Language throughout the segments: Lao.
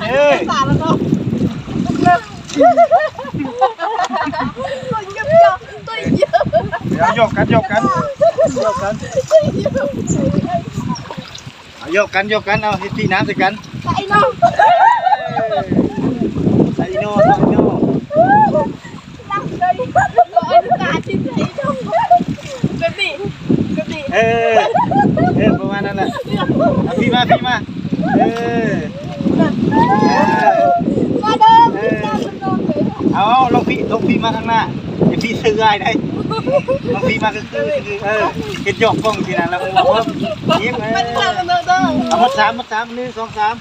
ເອີ ເອົາ ຢອກກັນ ຢອກກັນ ຢອກກັນ ເອົາ ຢອກກັນ ຢອກກັນ ເອົາ ເຮັດຕີນ້ຳໃສ່ກັນ ໃສ່ໜໍ່ ໃສ່ໜໍ່ ໃສ່ໜໍ່ ແບບນີ້ ແບບນີ້ ເອີ ເອີ ປະມານນັ້ນແຫຼະ ເອົາ ພີ້ມາ ພີ້ມາ ເອີ ເອີ ມາເດີ ເອີ ເອົາ ເອົາ ລອງພີ້ ລອງພີ້ມາທາງໜ້າ ຢ່າພີ້ເຊື່ອອ້າຍໄດ໋ ລອງພີ້ມາຄື ຄື ຄື ເອີ ເຮັດຢອກກ້ອງຊີ້ນະ ແລ້ວເອົາ ຍິ້ມ ເອີ ເອົາ ໝົດສາມ ໝົດສາມ ໜຶ່ງ ສອງ ສາມ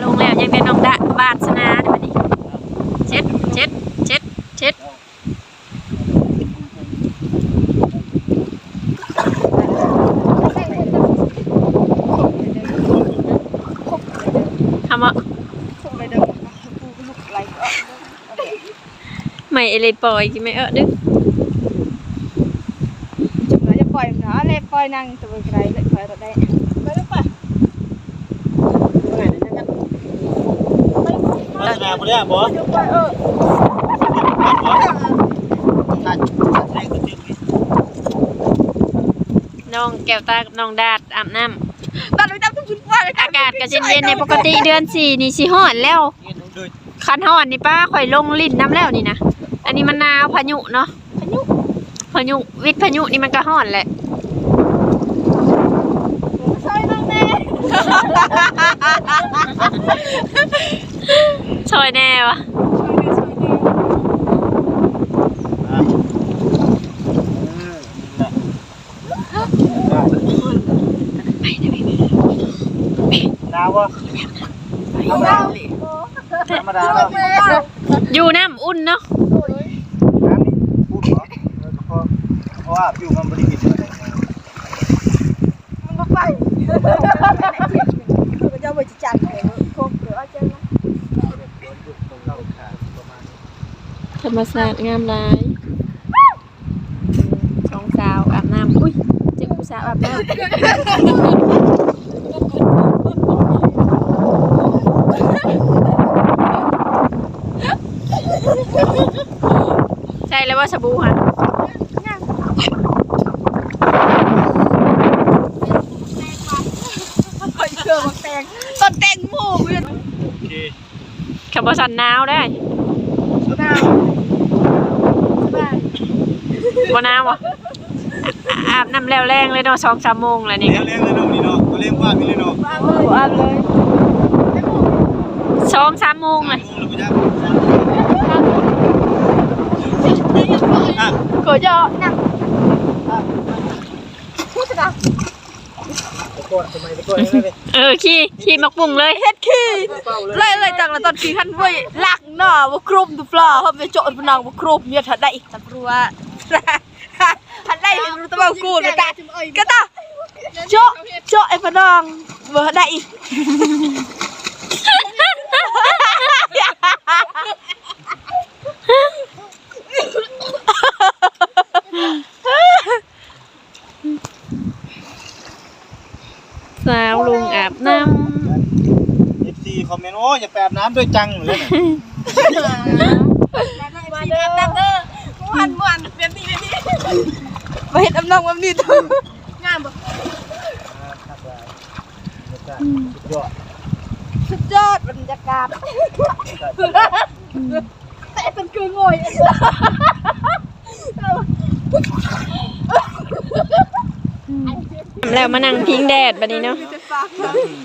ລົງແລ້ວ ຍັງແຕ່ນ້ອງດາ ວາດສະໜາເດ້ບັດນີ້ ເຈັດ ເຈັດ ເຈັດ ເຈັດ. ຄຳວ່າ ໄມ້ເອເລປອຍ ກິນໄມ້ເອາະດຶ ຈະປ່ອຍມັນເນາະ ເລປອຍນັ່ງຕົວໄກລເລປອຍໂລດໄດ້ ໄປເລີຍໄປ. ລັກສະນະບໍ່ໄດ້ບໍ່ ນ້ອງແກ້ວຕາກັບນ້ອງດາດອາບນ້ຳ ອາກາດກໍເຢັນໆ ໃນປົກກະຕິເດືອນສີ່ນີ້ຊິຮ້ອນແລ້ວ ຄັນຮ້ອນນີ້ປ້າ ຂ້ອຍລົງຫຼິ້ນນຳແລ້ວນີ້ນະ ອັນນີ້ມັນໜາວ ພາຍຸເນາະ ພາຍຸ ພາຍຸ ວິດພາຍຸນີ້ມັນກໍຮ້ອນແຫຼະ ຊ່ອຍນ້ອງແດ່ ຊ່ອຍແດ່ວະ ໜາວບໍ່? ທຳມະດາເນາະ ຢູ່ນ້ຳອຸ່ນເນາະ ນ້ຳນີ້ອຸ່ນເນາະ ເອີ ເພາະ ເພາະວ່າຢູ່ມັນບໍ່ໄດ້ເປັນ ມັນບໍ່ໄປ ເຂົາເຈົ້າບໍ່ຈະຈັດໃຫ້ເບິ່ງ ຄົບເດີ ເອົາໃຈນະ ທຳມະຊາດງາມຫຼາຍ ສອງສາວອາບນ້ຳ ອຸ້ຍ ເຈັບຜູ້ສາວອາບນ້ຳ ໃສ່ແລ້ວບໍ່ສະບູຫັ້ນ? ຍັງ ຂ້ອຍເຊື່ອໝາກແຕງ ຕົ້ນແຕງໂມ ໂອເຄ ຄັນບໍ່ຊັ້ນໜາວເດ້ ໜາວ ສະບາຍ ບໍ່ໜາວບໍ່? ອາບນ້ຳແລ້ວແລງເລີຍເນາະ ສອງສາມໂມງແລ້ວນີ້ ແລ້ວແລງເລີຍເນາະ ນີ້ເນາະ ບໍ່ເລັງວ່າມີເລີຍເນາະ ບໍ່ອາບເລີຍ ສອງສາມໂມງເລີຍ ໂຄເຈາະນຳ ເອີ ຂີ້ ຂີ້ໝາກປຸ້ງເລີຍ ເຮັດຂີ້ ເລີຍ ເລີຍ ຈັ່ງລະຕອນຂີ້ຫັ້ນເວີຍ ລາກໜ້າບໍ່ຄົບດູປລາ ເຮົາໄປເຈາະປະນັງບໍ່ຄົບ ເມຍຖ້າໄດ້ຕຳຫຼວດ ຖ້າໄດ້ຕະເບົາກູນກະຕາ ກະຕາ ເຈາະ ເຈາະໄອ້ປະນັງ ບໍ່ໄດ້ອີກ. ສາວລົງອາບນ້ຳ ເອັຟຊີ ຄອມເມັນ ໂອ້ຍ ຢາກໄປອາບນ້ຳດ້ວຍຈັງເລີຍ ມາເດີ ມາເດີ ມ່ວນ ມ່ວນ ແບບນີ້ ແບບນີ້ ມາເຮັດອາບນ້ຳແບບນີ້ ງາມບໍ່? ສຸດຍອດ ສຸດຍອດບັນຍາກາດ ແຕ່ເປັນຄືງອຍ ແລ້ວມານັ່ງພິງແດດບັດນີ້ເນາະ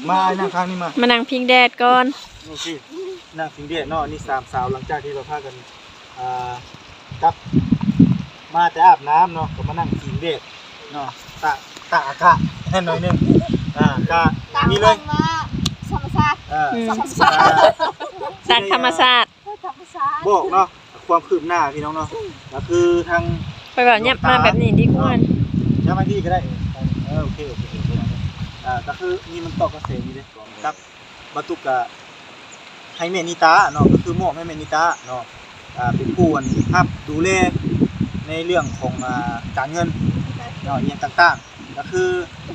ມານັ່ງຂ້າງນີ້ມາ ມານັ່ງພິງແດດກ່ອນ ໂອເຄ ນັ່ງພິງແດດເນາະ ອັນນີ້ສາມສາວ ຫຼັງຈາກທີ່ວ່າພາກັນ ອ່າ ກັບມາແຕ່ອາບນ້ຳເນາະ ກໍມານັ່ງພິງແດດເນາະ ຕາກ ຕາກອາກາດໜ້ອຍໜຶ່ງ ອ່າ ກະມີເລີຍ ຕາກ ທຳມະຊາດ ເອີ ອືມ ທຳມະຊາດ ອາ ຕາກທຳມະຊາດ ທຳມະຊາດ ບອກເນາະ ຄວາມຄືບໜ້າພີ່ນ້ອງເນາະ ກໍຄືທາງ ຂ້ອຍວ່າຫຍັບມາແບບນີ້ດີກວ່າ ຫຍັບມາພີ້ກໍໄດ້ ເອີ ໂອເຄ ໂອເຄ ໂອເຄ ອ່າ ກໍຄືນີ້ມັນຕອບກະແສຢູ່ເດ້ ກັບ ບ່າວຕຸກກະໃຫ້ແມ່ນິຕາເນາະ ກໍຄືມອບໃຫ້ແມ່ນິຕາເນາະ ອ່າ ເປັນຜູ້ອັນຮັບດູແລໃນເລື່ອງຂອງ ອ່າ ການເງິນເນາະ ອີ່ຫຍັງຕ່າງໆ ກໍຄື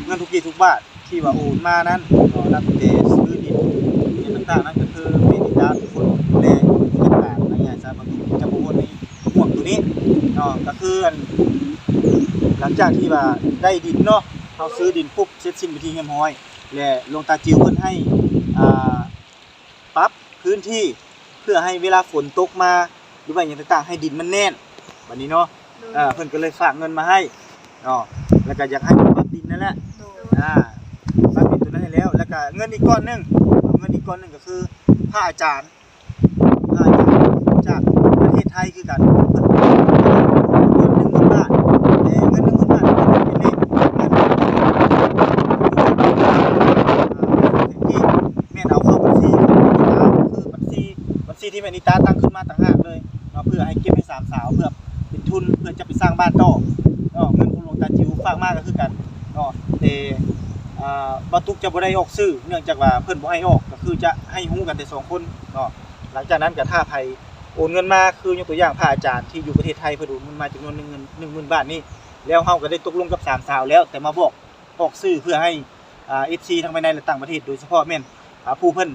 ເງິນທຸກກີ້ທຸກບາດທີ່ວ່າໂອນມານັ້ນເນາະ ນັບແຕ່ຊື້ດິນອີ່ຫຍັງຕ່າງໆນັ້ນ ກໍຄືແມ່ນິຕາເປັນຄົນດູແລຈັດການ ວ່າງ່າຍຊະ ບ່າວຕຸກຈະບໍ່ຮູ້ໃນຫ່ວງໂຕນີ້ເນາະ ກໍຄືອັນ ຫຼັງຈາກທີ່ວ່າໄດ້ດິນເນາະ ເຮົາຊື້ດິນປຸບ ເສັດສິ້ນເປັນທີ່ຮຽບຮ້ອຍ ແລະ ຫຼວງຕາຈິວເພິ່ນໃຫ້ ອ່າ ປັບພື້ນທີ່ເພື່ອໃຫ້ເວລາຝົນຕົກມາ ຫຼືວ່າຫຍັງຕ່າງໆ ໃຫ້ດິນມັນແໜ້ນ ບັດນີ້ເນາະ ໂດຍ ເອີ ເພິ່ນກໍເລີຍຝາກເງິນມາໃຫ້ເນາະ ແລ້ວກໍຢາກໃຫ້ປັບດິນນັ້ນແຫຼະ ໂດຍ ອ່າ ປັບດິນຕົວນັ້ນໃຫ້ແລ້ວ ແລ້ວກໍເງິນອີກກ້ອນໜຶ່ງ ເງິນອີກກ້ອນໜຶ່ງກໍຄືພະອາຈານ ອາຈານຈາກປະເທດໄທຄືກັນ ເງິນໜຶ່ງໝື່ນບາດ ແຕ່ເງິນໜຶ່ງໝື່ນບາດນີ້ເປັນເລກ ເປັນເລກ ອ່າ ທີ່ແມ່ນເອົາເຂົ້າບັນຊີຂອງແມ່ນິຕາ ຄືບັນຊີ ບັນຊີທີ່ແມ່ນິຕາຕັ້ງຂຶ້ນມາຕ່າງຫາກເລີຍເນາະ ເພື່ອໃຫ້ເກັບໃຫ້ສາມສາວ ເພື່ອເປັນທຶນ ເພື່ອຈະໄປສ້າງບ້ານຕໍ່ເນາະ ເງິນຂອງຫຼວງຕາຈິວຝາກມາກໍຄືກັນເນາະ ແຕ່ ອ່າ ບ່າວຕຸກຈະບໍ່ໄດ້ອອກຊື່ ເນື່ອງຈາກວ່າເພິ່ນບໍ່ໃຫ້ອອກ ກໍຄືຈະໃຫ້ຮູ້ກັນແຕ່ສອງຄົນເນາະ ຫຼັງຈາກນັ້ນກໍຖ້າໃຜໂອນເງິນມາ ຄືຍົກຕົວຢ່າງພະອາຈານທີ່ຢູ່ປະເທດໄທ ເພິ່ນໂອນເງິນມາຈຳນວນໜຶ່ງ ໜຶ່ງໝື່ນບາດນີ້ ແລ້ວເຮົາກໍໄດ້ຕົກລົງກັບສາມສາວແລ້ວ ແຕ່ມາບອກອອກຊື່ເພື່ອໃຫ້ ອ່າ ເອັຟຊີ ທັງພາຍໃນ ແລະ ຕ່າງປະເທດ ໂດຍສະເພາະແມ່ນ ອ່າ ຜູ້ເພິ່ນ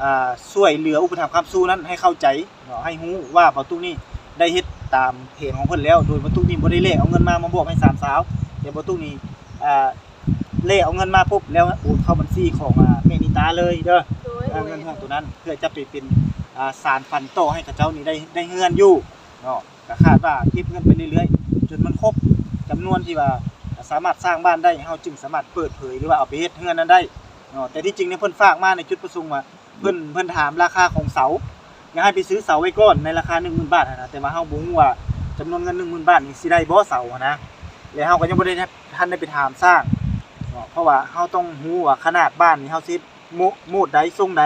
ອ່າ ຊ່ວຍເຫຼືອອຸປະຖຳຄ້ຳຊູນັ້ນໃຫ້ເຂົ້າໃຈເນາະ ໃຫ້ຮູ້ວ່າບ່າວຕຸກນີ້ໄດ້ເຮັດຕາມແຜນຂອງເພິ່ນແລ້ວ ໂດຍບ່າວຕຸກນີ້ບໍ່ໄດ້ແລກເອົາເງິນມາ ມາມອບໃຫ້ສາມສາວ ແຕ່ບ່າວຕຸກນີ້ ອ່າ ແລກເອົາເງິນມາປຸບ ແລ້ວໂອນເຂົ້າບັນຊີຂອງ ອ່າ ແມ່ນິຕາເລີຍເດີ ໂດຍ ເງິນຫ້ອງໂຕນັ້ນ ເພື່ອຈະໄປເປັນ ອ່າ ສານຝັນຕໍ່ໃຫ້ເຂົາເຈົ້ານີ້ໄດ້ ໄດ້ເຮືອນຢູ່ເນາະ ກໍຄາດວ່າເກັບເງິນໄປເລື້ອຍໆ ຈົນມັນຄົບຈຳນວນທີ່ວ່າສາມາດສ້າງບ້ານໄດ້ ເຮົາຈຶ່ງສາມາດເປີດເຜີຍ ຫຼືວ່າເອົາໄປເຮັດເຮືອນນັ້ນໄດ້ເນາະ ແຕ່ທີ່ຈິງນີ້ເພິ່ນຝາກມາໃນຈຸດປະສົງວ່າ ເພິ່ນ ເພິ່ນຖາມລາຄາຂອງເສົາ ຢາກໃຫ້ໄປຊື້ເສົາໄວ້ກ່ອນໃນລາຄາໜຶ່ງໝື່ນບາດຫັ້ນນະ ແຕ່ວ່າເຮົາບໍ່ຮູ້ວ່າຈຳນວນເງິນໜຶ່ງໝື່ນບາດນີ້ຊິໄດ້ບໍ່ເສົາຫັ້ນນະ ແລະ ເຮົາກໍຍັງບໍ່ໄດ້ທັນໄດ້ໄປຖາມຊ່າງເນາະ ເພາະວ່າເຮົາຕ້ອງຮູ້ວ່າຂະໜາດບ້ານນີ້ເຮົາຊິເຮັດໂມ ໂມດໃດ ຊົງໃດ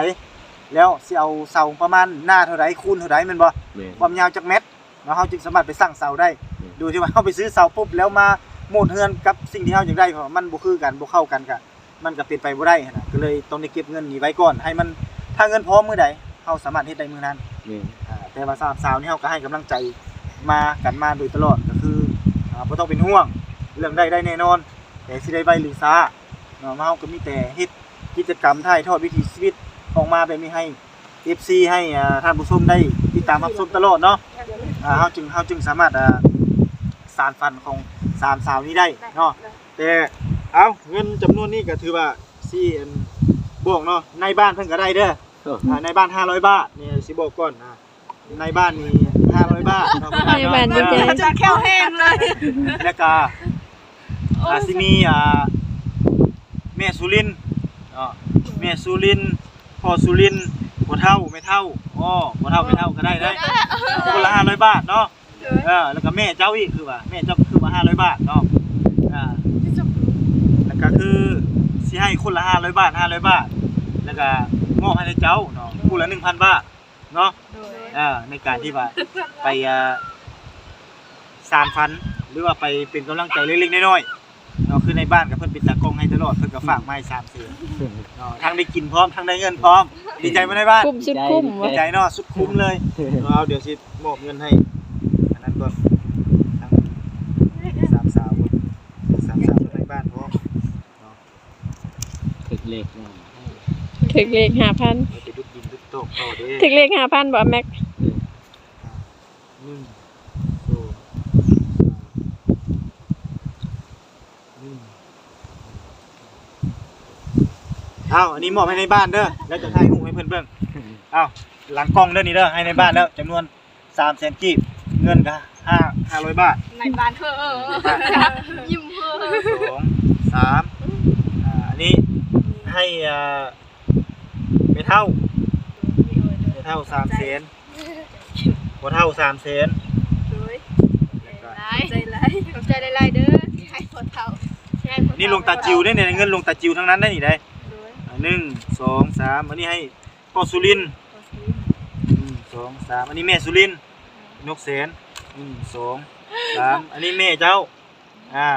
ແລ້ວຊິເອົາເສົາປະມານໜ້າເທົ່າໃດ ຄູນເທົ່າໃດ ແມ່ນບໍ່? ແມ່ນ ຄວາມຍາວຈັກແມັດ ເນາະ ເຮົາຈຶ່ງສາມາດໄປສັ່ງເສົາໄດ້ ແມ່ນ ໂດຍທີ່ວ່າເຮົາໄປຊື້ເສົາປຸບ ແລ້ວມາໂມດເຮືອນກັບສິ່ງທີ່ເຮົາຢາກໄດ້ ເພາະວ່າມັນບໍ່ຄືກັນ ບໍ່ເຂົ້າກັນ ກະ ມັນກະເປັນໄປບໍ່ໄດ້ຫັ້ນນະ ກໍເລີຍຕ້ອງໄດ້ເກັບເງິນນີ້ໄວ້ກ່ອນ ໃຫ້ມັນ ຖ້າເງິນພ້ອມມື້ໃດ ເຮົາສາມາດເຮັດໄດ້ມື້ນັ້ນ ແມ່ນ ອ່າ ແຕ່ວ່າສາມສາວນີ້ ເຮົາກໍໃຫ້ກຳລັງໃຈມາ ກັນມາໂດຍຕະຫຼອດ ກໍຄື ອ່າ ບໍ່ຕ້ອງເປັນຫ່ວງ ເລື່ອງໃດໄດ້ແນ່ນອນ ແຕ່ຊິໄດ້ໄວຫຼືຊ້າເນາະ ເຮົາກໍມີແຕ່ເຮັດກິດຈະກຳ ຖ່າຍທອດວິຖີຊີວິດອອກມາແບບນີ້ໃຫ້ ເອັຟຊີ ໃຫ້ ອ່າ ທ່ານຜູ້ຊົມໄດ້ຕິດຕາມຮັບຊົມຕະຫຼອດເນາະ ອ່າ ເຮົາຈຶ່ງ ເຮົາຈຶ່ງສາມາດ ອ່າ ສານຝັນຂອງສາມສາວນີ້ໄດ້ເນາະ ແຕ່ ເອົ້າ ເງິນຈຳນວນນີ້ກໍຖືວ່າຊິ ອັນ ບອກເນາະ ນາຍບ້ານເພິ່ນກໍໄດ້ເດີ ເອີ ອ່າ ນາຍບ້ານຫ້າຮ້ອຍບາດ ນີ້ຊິບອກກ່ອນ ອ່າ ນາຍບ້ານນີ້ຫ້າຮ້ອຍບາດເນາະ ນາຍບ້ານດີໃຈ ເຂົາຈະແຂ້ວແຮງເລີຍ ແລ້ວກໍ ໂອ້ຍ ອ່າ ຊິມີ ອ່າ ແມ່ສຸລິນເນາະ ແມ່ສຸລິນ ພໍ່ສຸລິນ ພໍ່ເຖົ້າ ແມ່ເຖົ້າ ອໍ ພໍ່ເຖົ້າ ແມ່ເຖົ້າກໍໄດ້ ໄດ້ ໄດ້ ຄົນລະຫ້າຮ້ອຍບາດເນາະ ໂດຍ ເອີ ແລ້ວກໍແມ່ເຈົ້າອີກ ຄືວ່າ ແມ່ເຈົ້າຄືວ່າຫ້າຮ້ອຍບາດເນາະ ອ່າ ແລ້ວກໍຄືຊິໃຫ້ຄົນລະຫ້າຮ້ອຍບາດ ຫ້າຮ້ອຍບາດ ແລ້ວກໍມອບໃຫ້ເຈົ້າເນາະ ຜູ້ລະໜຶ່ງພັນບາດເນາະ ໂດຍ ເອີ ໃນການທີ່ວ່າໄປ ອ່າ ສານຝັນ ຫຼືວ່າໄປເປັນກຳລັງໃຈເລັກໆນ້ອຍໆເນາະ ຄືໃນບ້ານກໍເພິ່ນເປັນຕາກ້ອງໃຫ້ຕະຫຼອດ ເພິ່ນກໍຝາກມາໃຫ້ສາມແສນເນາະ ທັງໄດ້ກິນພ້ອມ ທັງໄດ້ເງິນພ້ອມ ດີໃຈບໍ່ໃນບ້ານ? ຄຸ້ມສຸດຄຸ້ມ ດີໃຈເນາະ ສຸດຄຸ້ມເລີຍ ເອົາ ດຽວຊິມອບເງິນໃຫ້ອັນນັ້ນກ່ອນ ທັງສາມສາວ ສາມສາວໃນບ້ານພ້ອມເນາະ ຖືກເລກແລ້ວ ຖືກເລກຫ້າພັນ ໄປດຸດດິນດຸດຕອກຕໍ່ເດ້ ຖືກເລກຫ້າພັນບໍ່ ແມັກ? ເອີ ໜຶ່ງ ສອງ ສາມ ໜຶ່ງ ເອົາ ອັນນີ້ມອບໃຫ້ໃນບ້ານເດີ ແລ້ວຈະຖ່າຍຮູບໃຫ້ເພິ່ນເບິ່ງ ເອົາ ຫຼັງກ້ອງເດີນີ້ເດີ ໃຫ້ໃນບ້ານແລ້ວ ຈຳນວນສາມແສນກີບ ເງິນກໍຫ້າ ຫ້າຮ້ອຍບາດ ໃນບ້ານເຮີ້ ຍິ້ມເຮີ້ ສອງ ສາມ ອ່າ ອັນນີ້ໃຫ້ ອ່າ ແມ່ເຖົ້າ ແມ່ເຖົ້າສາມແສນ ພໍ່ເຖົ້າສາມແສນ ໂດຍ ແລ້ວກໍ ຂອບໃຈຫຼາຍ ຂອບໃຈຫຼາຍເດີ ທີ່ໃຫ້ພໍ່ເຖົ້າ ທີ່ໃຫ້ພໍ່ເຖົ້າ ນີ້ຫຼວງຕາຈິວເດ້ນີ້ ເງິນຫຼວງຕາຈິວທັງນັ້ນໄດ໋ນີ້ໄດ໋ ໂດຍ ອ່າ ໜຶ່ງ ສອງ ສາມ ອັນນີ້ໃຫ້ພໍ່ສຸລິນ ພໍ່ສຸລິນ ໜຶ່ງ ສອງ ສາມ ອັນນີ້ແມ່ສຸລິນ ນົກແສນ ໜຶ່ງ ສອງ ສາມ ອັນນີ້ແມ່ເຈົ້າ ອ່າ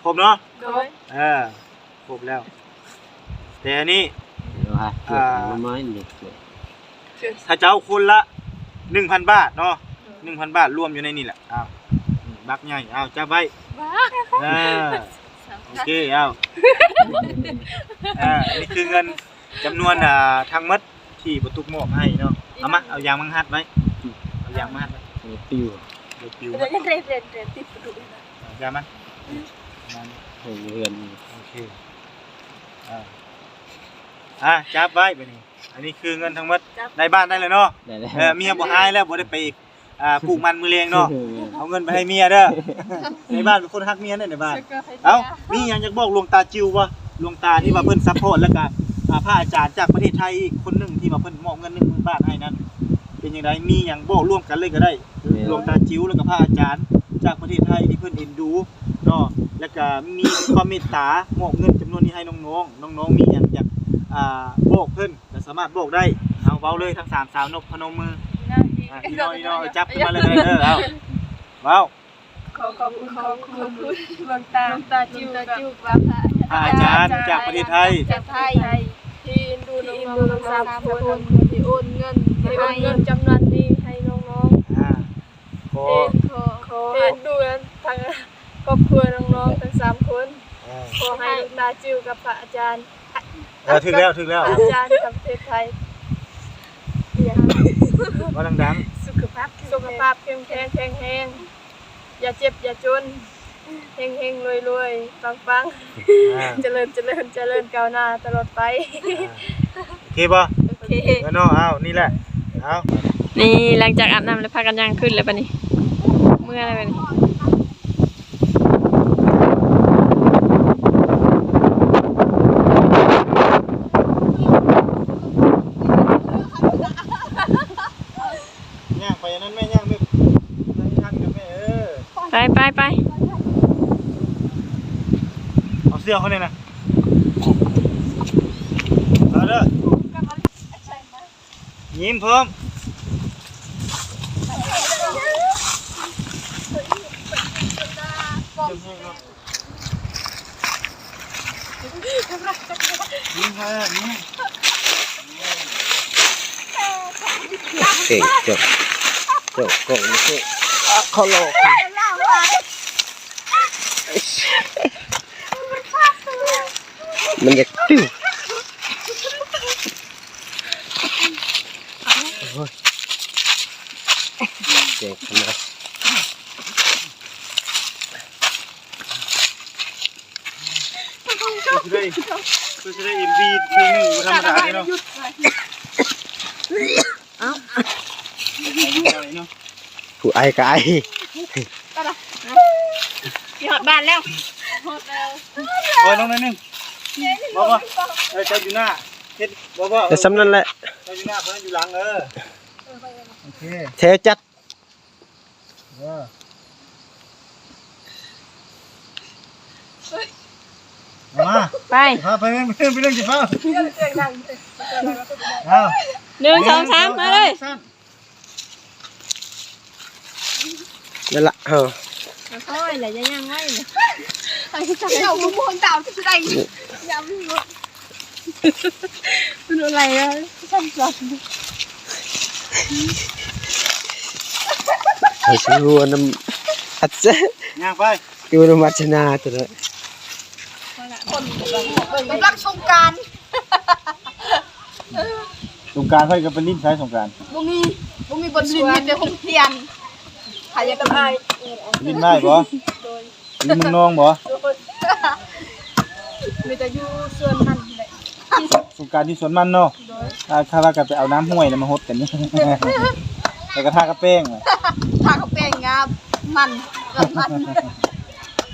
ຄົບເນາະ? ໂດຍ ເອີ ຄົບແລ້ວ ແຕ່ອັນນີ້ ອ່າ ຖ້າເຈົ້າຄົນລະ ໜຶ່ງພັນບາດເນາະ ໂດຍ ໜຶ່ງພັນບາດລວມຢູ່ໃນນີ້ແຫຼະ ອ້າວ ບັກໃຫຍ່ ອ້າວ ຈັບໄວ້ ບັກ ເອີ ໂອເຄ ອ້າວ ອ່າ ນີ້ຄືເງິນ ຈຳນວນ ອ່າ ທັງໝົດທີ່ປະຕຸກມອບໃຫ້ເນາະ ເອົາມາ ເອົາຢາງມາຮັດໄວ້ ເອົາຢາງມາຮັດໄວ້ ເອີ ປິວ ເອີ ປິວ ເອີ ຢາງມາ ເຮືອນ ໂອເຄ ອ່າ ອ່າ ຈັບໄວ້ບາດນີ້ ອັນນີ້ຄືເງິນທັງໝົດ ໄດ້ບ້ານໄດ້ແລ້ວເນາະ ໄດ້ແລ້ວ ເອີ ເມຍບໍ່ອາຍແລ້ວ ບໍ່ໄດ້ໄປ ອ່າ ປູກມັນມື້ແລງເນາະ ເອົາເງິນໄປໃຫ້ເມຍເດີ ໃນບ້ານເປັນຄົນຮັກເມຍເດີ ໃນບ້ານ ເອົ້າ ມີຫຍັງຢາກບອກຫຼວງຕາຈິວບໍ່? ຫຼວງຕາທີ່ວ່າເພິ່ນຊັບພອດ ແລ້ວກະ ອ່າ ພະອາຈານຈາກປະເທດໄທອີກຄົນໜຶ່ງ ທີ່ວ່າເພິ່ນມອບເງິນໜຶ່ງໝື່ນບາດໃຫ້ນັ້ນ ເປັນຈັ່ງໃດ? ມີຫຍັງບອກລວມກັນເລີຍກະໄດ້ ແມ່ນ ຫຼວງຕາຈິວ ແລ້ວກະພະອາຈານຈາກປະເທດໄທທີ່ເພິ່ນເອັນດູເນາະ ແລ້ວກະມີຄວາມເມດຕາມອບເງິນຈຳນວນນີ້ໃຫ້ນ້ອງໆ ນ້ອງໆ ມີຫຍັງຢາກ ອ່າ ບອກເພິ່ນ ກໍສາມາດບອກໄດ້ ເອົາ ເວົ້າເລີຍທັງສາມສາວນົບ ພະນົມມື ອ່າ ອີນ້ອຍ ອີນ້ອຍ ຈັບຂຶ້ນມາເລີຍ ເອີ ເອົາ ເວົ້າ ຂໍຂອບຄຸນ ຂໍຂອບຄຸນຫຼວງຕາ ຫຼວງຕາຈິວ ຫຼວງຕາຈິວ ກັບພະອາຈານຈາກປະເທດໄທ ຈາກໄທ ທີ່ເອັນດູນ້ອງໆທັງສາມຄົນ ທີ່ໂອນເງິນ ທີ່ໂອນເງິນຈຳນວນນີ້ໃຫ້ນ້ອງໆ ອ່າ ຂໍ ເອັນ ຂໍ ຂໍ ເອັນດູທັງຄອບຄົວນ້ອງໆທັງສາມຄົນ ອ່າ ຂໍໃຫ້ຫຼວງຕາຈິວກັບພະອາຈານ ເອີ ຖືກແລ້ວ ຖືກແລ້ວ ອາຈານຈາກປະເທດໄທ ເວົ້າດັງໆ ສຸຂະພາບ ສຸຂະພາບເຂັ້ມແຂງ ແຂງແຮງ ຢ່າເຈັບຢ່າຈົນ ເຮັງໆ ລວຍໆ ປັງໆ ອ່າ ຈະເລີນ ຈະເລີນ ຈະເລີນກ້າວໜ້າຕະຫຼອດໄປ ອ່າ ໂອເຄບໍ່? ໂອເຄ ເອີເນາະ ເອົາ ນີ້ແຫຼະ ເອົາ ນີ້ ຫຼັງຈາກອາບນ້ຳແລ້ວ ພາກັນຍ່າງຂຶ້ນແລ້ວບາດນີ້ ເມືອແລ້ວບາດນີ້. ຍ່າງໄປອັນນັ້ນແມ່ ຍ່າງແບບໃຫ້ທັນກັນແມ່ ເອີ ໄປ ໄປ ໄປ ເອົາເສື້ອເຂົາແດ່ນະ ເອົາເດີ ຍິ້ມພ້ອມ ຍິ້ມໃຫ້ ຍິ້ມ ເກັ່ງ ເຈົ້າ ເຈົ້າ ເຈົ້າ ເຈົ້າ ເຈົ້າ ຂໍລອງ ມັນຢາກຕິວ ໂອ້ຍ ເກັ່ງຂະໜາດ ຄືຊິໄດ້ ຄືຊິໄດ້ເອັມວີເພງໜຶ່ງບໍ່ທຳມະດາເດ້ເນາະ ເອົ້າ ຜູ້ໄອກໍໄອ ໄປລະ ຊິຮອດບ້ານແລ້ວ ຮອດແລ້ວ ໂອ້ຍ ລົງໜ້ອຍໜຶ່ງ ບໍ່ ບໍ່ ເອີ ເຈົ້າຢູ່ໜ້າ ເຮັດ ບໍ່ ບໍ່ ແຕ່ສ່ຳນັ້ນແຫຼະ ເຈົ້າຢູ່ໜ້າ ເພິ່ນຢູ່ຫຼັງ ເອີ ໂອເຄ ແຖວຈັດ ເອີ ມາ ໄປ ພາໄປເບິ່ງ ໄປເບິ່ງ ໄປເບິ່ງ ຢ່າຟ້າວ ເອົາ ໜຶ່ງ ສອງ ສາມ ມາເລີຍ ນັ້ນລະ ເອີ ຄ່ອຍໆ ລະ ຢ່າຍ່າງໄວ ໃຫ້ເຈົ້າບໍ່ມ່ວນຕາມຊິໄດ້ ຢ່າມີ ເປັນອະໄລນະ ສັ່ນສັ່ນ ໃຫ້ຊິຮູ້ນຳ ອັດເຊ ຍ່າງໄປ ຢູ່ນຳວັດຊະນາຕົວນັ້ນ ຄົນກຳລັງສົງການ ສົງການໃຜກໍໄປຫຼິ້ນໃສສົງການ ບໍ່ມີ ບໍ່ມີບ່ອນຫຼິ້ນ ມີແຕ່ໂຮງຮຽນ ໃຜຢາກໄປຫຼິ້ນໄມ້ບໍ່? ໂດຍ ຢູ່ເມືອງນອງບໍ່? ມີແຕ່ຢູ່ສວນມັນແຫຼະ ສົງການຢູ່ສວນມັນເນາະ ໂດຍ ຖ້າ ຖ້າວ່າກໍໄປເອົານ້ຳຫ້ວຍແລ້ວມາຫົດກັນນີ້ ແລ້ວກໍທາກະແປ້ງ ທາກະແປ້ງງາມ ມັນ ມັນ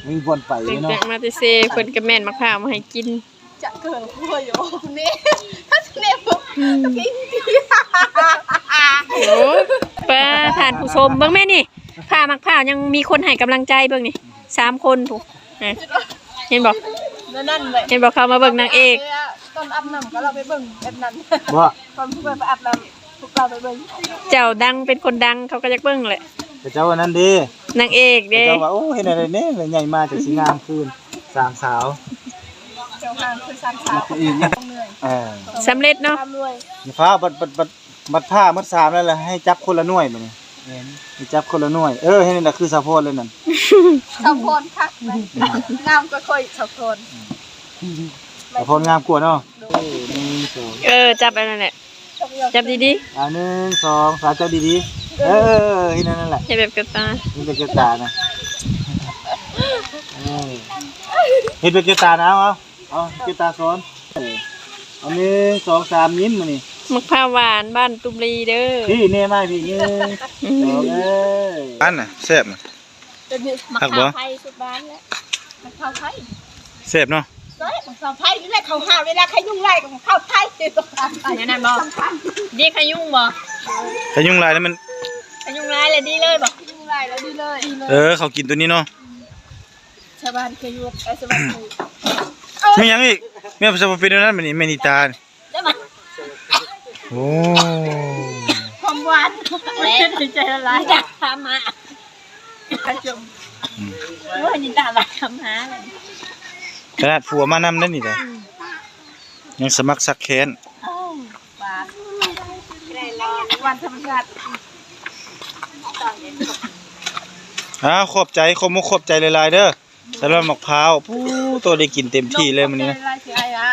ມີບ່ອນໄປເນາະ ມາແຕ່ເຊ ເພິ່ນກໍແມ່ນໝາກພ້າວມາໃຫ້ກິນ ຈະເກີດຫົວຢູ່ເນ ເນ ອືມ ໂອ້ ປ້າ ທ່ານຜູ້ຊົມ ເບິ່ງແມ່ນີ້ ພ້າໝາກພ້າວ ຍັງມີຄົນໃຫ້ກຳລັງໃຈ ເບິ່ງນີ້ ສາມຄົນພຸ້ນ ເຫັນບໍ່? ນັ້ນແຫຼະ ເຫັນບໍ່? ເຂົາມາເບິ່ງນາງເອກ ຕອນອາບນ້ຳກໍລາວໄປເບິ່ງແບບນັ້ນ ບໍ່ ຕອນຜູ້ໄປອາບນ້ຳ ພວກລາວໄປເບິ່ງ ເຈົ້າດັງ ເປັນຄົນດັງ ເຂົາກໍຢາກເບິ່ງແຫຼະ ເຂົາເຈົ້າອັນນັ້ນເດ້ ນາງເອກເດ້ ເຂົາເຈົ້າວ່າ ໂອ້ ເຮັດແນວໃດແດ່ ໃຫຍ່ມາຈັ່ງຊິງາມຄືນ ສາມສາວ ເຈົ້າງາມຄືສາມສາວ ເອີ ສຳເລັດເນາະ ຟ້າວ ບັດ ບັດ ບັດ ບັດຜ່າໝົດສາມແລ້ວລະ ໃຫ້ຈັບຄົນລະໜ່ວຍບາດນີ້ ແມ່ນ ໃຫ້ຈັບຄົນລະໜ່ວຍ ເອີ ເຮັດນັ້ນລະ ຄືສາວພອນເລີຍນັ້ນ ສາວພອນຄັກ ງາມກວ່າຂ້ອຍ ສາວພອນ ສາວພອນງາມກວ່າເນາະ ເອີ ໜຶ່ງ ສອງ ເອີ ຈັບອັນນັ້ນແຫຼະ ຈັບດີໆ ອ່າ ໜຶ່ງ ສອງ ສາມ ຈັບດີໆ ເອີ ເຮັດນັ້ນແຫຼະ ເຮັດແບບແກ້ວຕາ ເຮັດແບບແກ້ວຕານະ ເອີ ເຮັດແບບແກ້ວຕານະ ເອົາ ເອົາ ເອົາ ເຮັດແບບແກ້ວຕາສອນ ເອີ ເອົາ ໜຶ່ງ ສອງ ສາມ ຍິ້ມມື້ນີ້ ໝາກພ້າວຫວານບ້ານຕຸມລີເດີ ນີ້ແນ່ມາພີ້ ໜຶ່ງ ສອງ ເອີຍ ອັນນະ ແຊບນະ ແບບນີ້ ໝາກພ້າວໄຜ່ສຸດຫວານແຫຼະ ໝາກພ້າວໄຜ່ແຊບເນາະ ແຊບ ໝາກພ້າວໄຜ່ນີ້ແຫຼະ ເຂົາຫາເວລາຂະຍຸງຫຼາຍກໍໝາກພ້າວໄຜ່ ແມ່ນນັ້ນບໍ່ ດີຂະຍຸງບໍ່ ຂະຍຸງຫຼາຍແລ້ວມັນ ຂະຍຸງຫຼາຍແລ້ວດີເລີຍບໍ່ ຂະຍຸງຫຼາຍແລ້ວດີເລີຍ ເອີ ເຂົາກິນໂຕນີ້ເນາະ ຊາວບ້ານເຄີຍຢູ່ ເອີ ຊາວບ້ານເຄີຍ ມີຫຍັງອີກ ແມ່ນບໍ່ເປັນແນວນັ້ນ ແມ່ນອີຕາ ໄດ້ມາ ໂອ້ ຄວາມຫວານ ແລະ ໃຈລະລາຍ ຢາກທຳມາ ອືມ ໂອ້ຍ ນີ້ຕາຫຼາຍທຳຫາ ຂະໜາດຜົວມານຳໄດ້ນີ້ເດ້ ອືມ ຍັງສະໝັກສັກແຄ້ນ ໂອ້ ຫວານ ຫວານທຳມະຊາດ ອ້າວ ຂອບໃຈ ຂອບມຸກຂອບໃຈຫຼາຍໆເດີ. ສຳລັບໝາກພ້າວ ປູ້ ໂຕໄດ້ກິນເຕັມທີ່ເລີຍມື້ນີ້ນະ ຂອບໃຈຫຼາຍ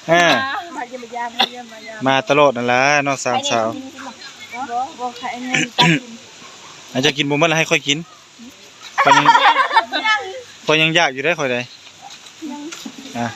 ໆ ອ້າຍອາ ອ່າ ມາຢ້ຽມມາຢາມ ມາຢ້ຽມມາຢາມ ມາຕະຫຼອດນັ້ນລະເນາະ ສາມສາວ ບໍ່ ບໍ່ ຂ້ອຍເອົາເງິນຕັດກິນ ອາດຈະກິນບໍ່ໝົດລະໃຫ້ຂ້ອຍກິນ ຂ້ອຍຍັງ ຂ້ອຍຍັງຢາກຢູ່ເດ້ ຂ້ອຍໄດ້ ອ່າ